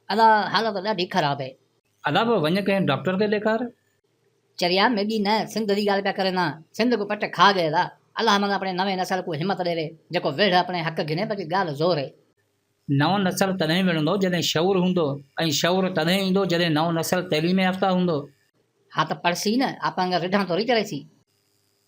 ادا حالت ڏاڍي خراب هي. ادا پوء وڃ ڪنهن ڊاڪٽر کي ڏيکار. چريا ميڏي نه سنڌ the ڳالهه پيا ڪرين ها سنڌ ڪو پٽ کا گئي دا الله مند اپڻي نوين نسل ڪو همت ڏيوي جيڪو ويڙهه اپڻي حق گهني باقي ڳالهه زور هي. نئون نسل تڏهن وڙهندو جڏهن شعور هوندو ۽ شعور تڏهن ايندو جڏهن نئون نسل تعليم يافته هوندو. ها ته پڙهسي نه آپان اگر رڍان ٿوري چريسي.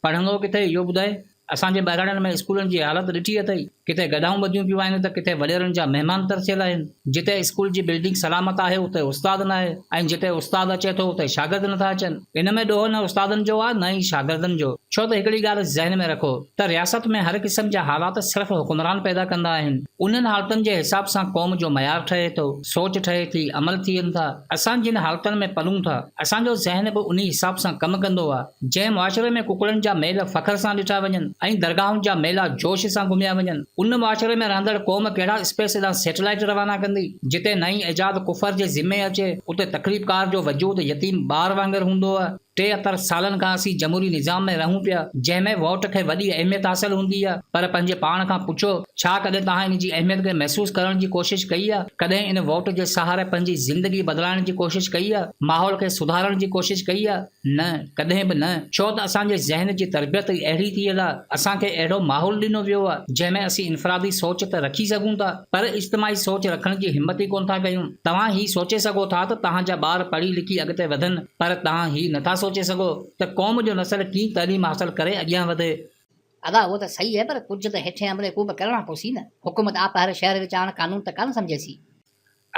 پڙهندو ڪٿي اهو ٻڌاء. اسان جي ٻهراڙين ۾ اسڪولن جي حالت ڏٺي اٿئي. ڪٿي گڏهائون ٻڌيون پيون آهن ته ڪٿي وڏيرن جا مهمان ترسيل آهن. جتي اسڪول جي بلڊنگ سلامت آهي اتي استاد ناهي ۽ جتي استاد اچي ٿو اتي شاگرد نٿا اچن. ان ۾ ڏوهه نه استادن جو آهي نه ئي شاگردن جو. ڇو ته هڪڙي ڳالهه ذهن ۾ رکو ته رياست ۾ هر قسم جا حالات صرف حڪمران پيدا ڪندا آهن. انهن حالتن جي حساب سان قوم جو معيار ٺهي ٿو، سوچ ٺهي ٿي، عمل ٿين ٿا. اسان جن حالتن ۾ پلون ٿا، اسان جو ذهن به انهي حساب سان ڪم ڪندو آ. جنهن معاشري ۾ ڪڪڙن جا ميل فخر سان ڏٺا وڃن ۽ درگاهن جا ميلا جوش سان گهميا وڃن، ان معاشري ۾ رهندڙ قوم ڪهڙا اسپيس ڏانهن سيٽلائيٽ روانا ڪندي؟ جتي نئين ايجاد ڪفر جي ذمي اچي، اتي تخريبڪار جو وجود يتيم ٻار وانگر هوندو آ. 73 سالن کان اسين جمهوري نظام ۾ رهون پيا، جنهن ۾ ووٽ کي وڏي اهميت حاصل هوندي آ، پر پنهنجي پاڻ کان پڇو، ڇا ڪڏهن توهان ان جي اهميت کي محسوس ڪرڻ جي ڪوشش ڪئي آ؟ ڪڏهن ان ووٽ جي سهاري پنهنجي زندگي بدلائڻ جي ڪوشش ڪئي آ؟ ماحول کي سڌارڻ جي ڪوشش ڪئي آ؟ نه، ڪڏهن به نه، ڇو ته اسان جي ذهن جي تربيت ئي اهڙي ٿيل آ، اسان کي اهڙو ماحول ڏنو ويو آ، جنهن ۾ اسين انفرادي سوچ ته رکي سگهون ٿا، پر اجتماعي سوچ رکڻ جي همت ئي ڪونه ٿا ڪيون. توهان هي سوچي سگهو ٿا ته توهان جا ٻار پڙهي لکي اڳتي وڌن، پر توهان هي نٿا سوچي سگهو ته قوم جو نسل ڪيئن تعليم حاصل ڪري اڳيان وڌي. ادا اهو ته صحيح آهي پر ڪجهه ته هيٺين عملي ڪوبه ڪرڻا پوسي نه. حڪومت آپ هر شهر وچ آڻ قانون ته ڪانه سمجهيسي.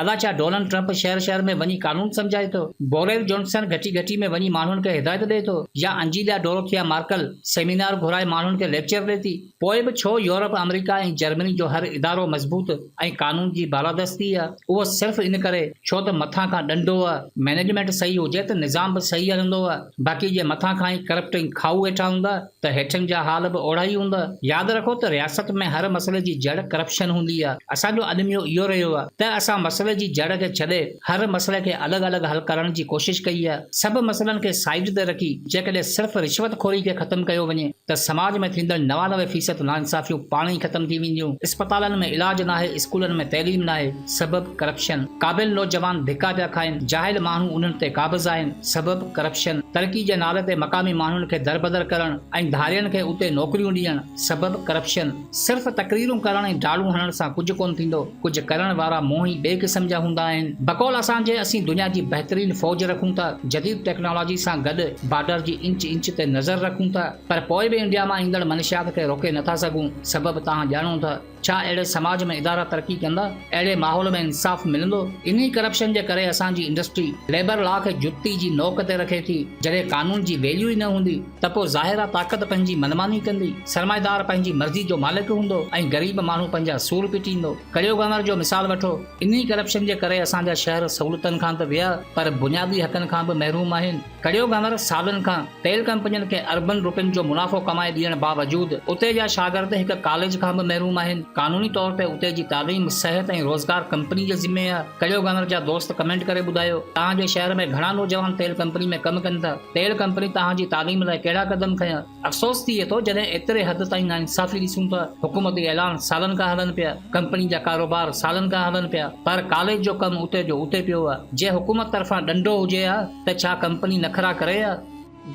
ادا ڇا ڊونلڊ ٽرمپ شهر شهر ۾ وڃي قانون سمجهائي ٿو؟ بوريل جونسن گهٽي گهٽي ۾ وڃي ماڻهن کي هدايت ڏئي ٿو؟ يا انجيليا ڊوروٿيا مارڪل سيمينار گهرائي ماڻهن کي ليڪچر ڏئي ٿي؟ پوء به ڇو يورپ، آمريڪا ۽ جرمني جو هر ادارو مضبوط ۽ قانون جي بالادستي آ؟ اهو صرف ان ڪري ڇو ته مٿان کان ڏنڊو آ. مئنيجمينٽ صحيح هجي ته نظام به صحيح هلندو آ. باقي جي مٿان کان ئي ڪرپٽ ۽ کائو ويٺا هوندا ته هيٺين جا حال به اوڙا ئي هوندا. ياد رکو ته رياست ۾ هر مسئلي جي جڙ ڪرپشن هوندي آ. اسان جو الميو اهو رهيو آ ته اسان مسئلي جي جڙ کي ڇڏي هر مسئلي کي الڳ الڳ حل ڪرڻ جي ڪوشش ڪئي آ. سڀ مسئلن کي سائيڊ تي رکي جيڪڏهن صرف رشوت خوري کي ختم ڪيو وڃي ته سماج ۾ ٿيندڙ 99 فيصد ناانصافيون پاڻ ئي ختم ٿي وينديون. اسپتالن ۾ علاج ناهي، اسڪولن ۾ تعليم ناهي، سبب ڪرپشن. قابل نوجوان ڌڪا پيا کائن، جاهل ماڻهو انهن تي قابض آهن، سبب ڪرپشن. ترقي جي نالي تي مقامي ماڻهن کي دربدر ڪرڻ ۽ ڌارين کي اتي نوڪريون ڏيڻ، سبب ڪرپشن. صرف تقريرون ڪرڻ ۽ ڊاڙون هڻڻ سان ڪجهه ڪونه ٿيندو، ڪجهه ڪرڻ وارا منهن ئي ٻئي قسم جا هوندا آهن. بقول اسان جي اسين دنيا جي بهترين فوج رکون ٿا، جديد ٽيڪنالاجي سان گڏ بارڊر جي انچ انچ تي نظر رکون ٿا، پر پوء به انڊيا مان ايندڙ منشيات کي روڪي نٿا سگهون، سبب توهان ڄاڻو ٿا. ڇا اهڙي سماج ۾ ادارا ترقي ڪندا؟ اهڙي ماحول ۾ انصاف ملندو؟ انهي ڪرپشن جي ڪري اسان جي انڊسٽري ليبر لا کي جتي جي نوڪ تي رکي ٿي. جڏهن قانون جي ويليو ئي نه هوندي ته پوء ظاهر آ طاقت پنهنجي منماني ڪندي، سرمائيدار پنهنجي مرضي جو مالڪ هوندو ۽ غريب ماڻهو پنهنجا سور پٽيندو. ڪڙيو گهنور جو مثال وٺو. انهي ڪرپشن جي ڪري اسان جا شهر سهولتن کان ته ويا پر بنيادي حقن کان به محروم آهن. ڪڙيو گهنور سالن کان تيل ڪمپنين کي اربن روپين جو منافعو ڪمائي ڏيڻ باوجود اتي جا شاگرد هڪ ڪاليج کان به محروم آهن. قانوني طور تي اتي جي تعليم، صحت ۽ روزگار ڪمپني جي ذمي آهي. ڪڙيو گهنور جا دوست ڪمينٽ ڪري ٻڌايو توهان جي شهر ۾ گهڻا نوجوان تيل ڪمپني ۾ ڪم ڪن ٿا؟ تيل ڪمپني توهان جي تعليم لاء ڪهڙا قدم کنيا؟ افسوس ٿئي ٿو جڏهن ايتري حد تائين ناانصافي ڏسون ٿا، حڪومتي اعلان سالن کان هلن پيا، ڪمپني جا ڪاروبار سالن کان هلن پيا پر ڪاليج جو ڪم اتي جو اتي پيو آهي. جي حڪومت طرفان ڏنڊو هجي ها ته ڇا ڪمپني نخرا ڪري ها؟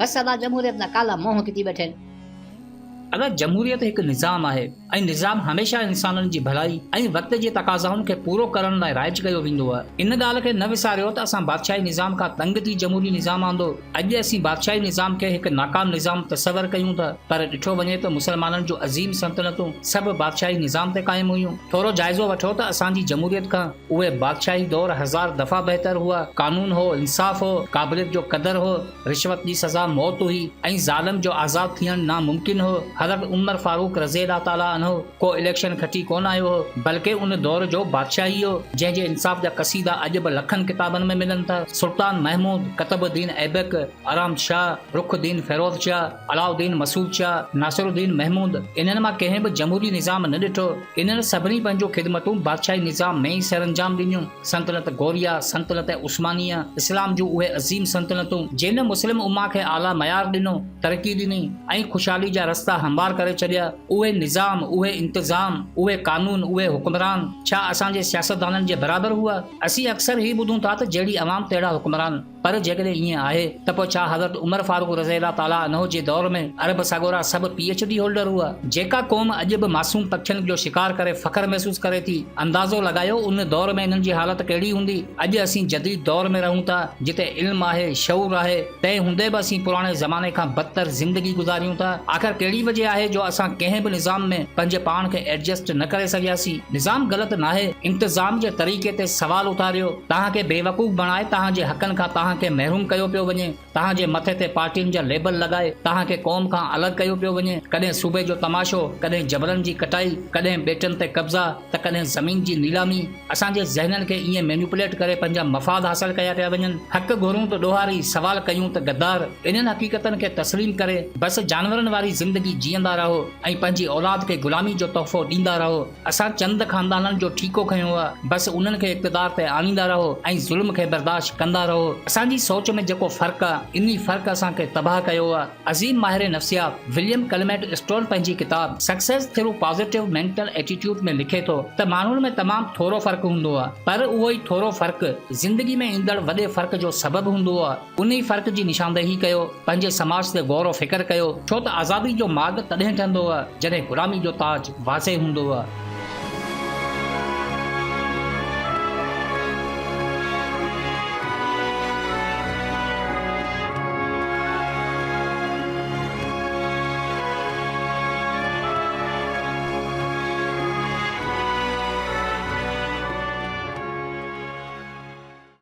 بس ادا جمهوريت لا ڪالا منهن ڪتي ٻيٺين. ادا جمهوريت هڪ نظام آهي ۽ نظام هميشه انسانن جي ڀلائي ۽ وقت جي تقاضائن کي پورو ڪرڻ لاء رائج ڪيو ويندو آهي. ان ڳالهه کي نه وساريو ته اسان بادشاهي نظام کان تنگ ٿي جمهوري نظام آندو. اڄ اسين بادشاهي نظام کي هڪ ناڪام نظام تصور ڪيون ٿا پر ڏٺو وڃي ته مسلمانن جون عظيم سلطنتون سڀ بادشاهي نظام تي قائم هيون. ٿورو جائزو وٺو ته اسان جي جمهوريت کان اهي بادشاهي دور هزار دفعا بهتر هئا. قانون هو، انصاف هو، قابليت جو قدر هو، رشوت جي سزا موت هئي ۽ ظالم جو آزاد ٿيڻ ناممڪن هو. حضرت عمر فاروق رضي الله تعالٰي عنه ڪو اليڪشن کٽي ڪونه آيو هو، بلڪه ان دور جو بادشاهه ئي هو، جنهن جي انصاف جا قصيدا اڄ به لکن ڪتابن ۾ ملن ٿا. سلطان محمود، قطب الدين ايبڪ، آرام شاهه، رخ الدين فيروز شاهه، علاء الدين مسعود شاهه، ناصر الدين محمود، انهن مان ڪنهن به جمهوري نظام نه ڏٺو. انهن سڀني پنهنجون خدمتون بادشاهي نظام ۾ ئي سرانجام ڏنيون. سلطنت غوريه، سلطنت عثمانيه، اسلام جون اهي عظيم سلطنتون، جن مسلم امه کي اعليٰ معيار ڏنو، ترقي ڏني ۽ خوشحالي جا رستا هموار ڪري ڇڏيا، اهي نظام، نظام، اهي انتظام، اهي قانون، اهي حڪمران ڇا اسان جي سياستدانن جي برابر هئا؟ اسين اڪثر هي ٻڌون ٿا ته جهڙي عوام تهڙا حڪمران. پر جيڪڏهن ائين آهي ته پوء ڇا حضرت عمر فاروق رضي الله تعالٰي عنه جي دور ۾ عرب سڳورا سڀ پي ايڇ ڊي هولڊر هئا؟ جيڪا قوم اڄ به معصوم پکين جو شڪار ڪري فخر محسوس ڪري ٿي، اندازو لڳايو ان دور ۾ انهن جي حالت ڪهڙي هوندي؟ اڄ اسين جديد دور ۾ رهون ٿا، جتي علم آهي، شعور آهي، تنهن هوندي به اسين پراڻي زماني کان بدتر زندگي گذاريون ٿا. آخر ڪهڙي وجه آهي جو اسان ڪنهن به نظام ۾ پنهنجي پاڻ کي ايڊجسٽ نه ڪري سگهياسين؟ نظام غلط ناهي، انتظام جي طريقي تي سوال اٿاريو. توهان کي بيوقوف بڻائي توهان جي حقن کان توهان کي محروم ڪيو پيو وڃي، توهان جي مٿي تي پارٽين جا ليبل لڳائي توهان کي قوم کان الڳ ڪيو پيو وڃي، ڪڏهن صوبي جو تماشو، ڪڏهن جبلن جي ڪٽائي، ڪڏهن ٻيٽن تي قبضا ته ڪڏهن زمين جي نيلامي، اسان جي ذهنن کي ائين مينيوپليٽ ڪري پنهنجا مفاد حاصل ڪيا پيا وڃن، حق گهرون ته ڏوهاري، سوال ڪيون ته غدار، انهن حقيقتن کي تسليم ڪري بس جانورن واري زندگي جيئندا رهو ۽ پنهنجي اولاد کي غلامي جو تحفو ڏيندا رهو. اسان چند خاندانن جو ٺيڪو کنيو آ، بس انهن کي اقتدار تي آڻيندا رهو ۽ ظلم کي برداشت ڪندا رهو. اسان جي سوچ ۾ جيڪو فرق آ، انهي فرق اسان کي تباهه ڪيو آ. عظيم ماهر نفسيات وليم ڪلمينٽ اسٽون پنهنجي ڪتاب Success Through Positive Mental Attitude ۾ لکي ٿو ته ماڻهن ۾ تمام ٿورو فرق هوندو آ، پر اهو ئي ٿورو فرق زندگي ۾ ايندڙ وڏي فرق جو سبب هوندو آ. انهي فرق جي نشاندهي ڪيو، پنهنجي سماج تي غور و فڪر ڪيو، ڇو ته آزادي جو ماڳ تڏهن ٺهندو آ، جڏهن غلامي جو تاج واضح هوندو آ.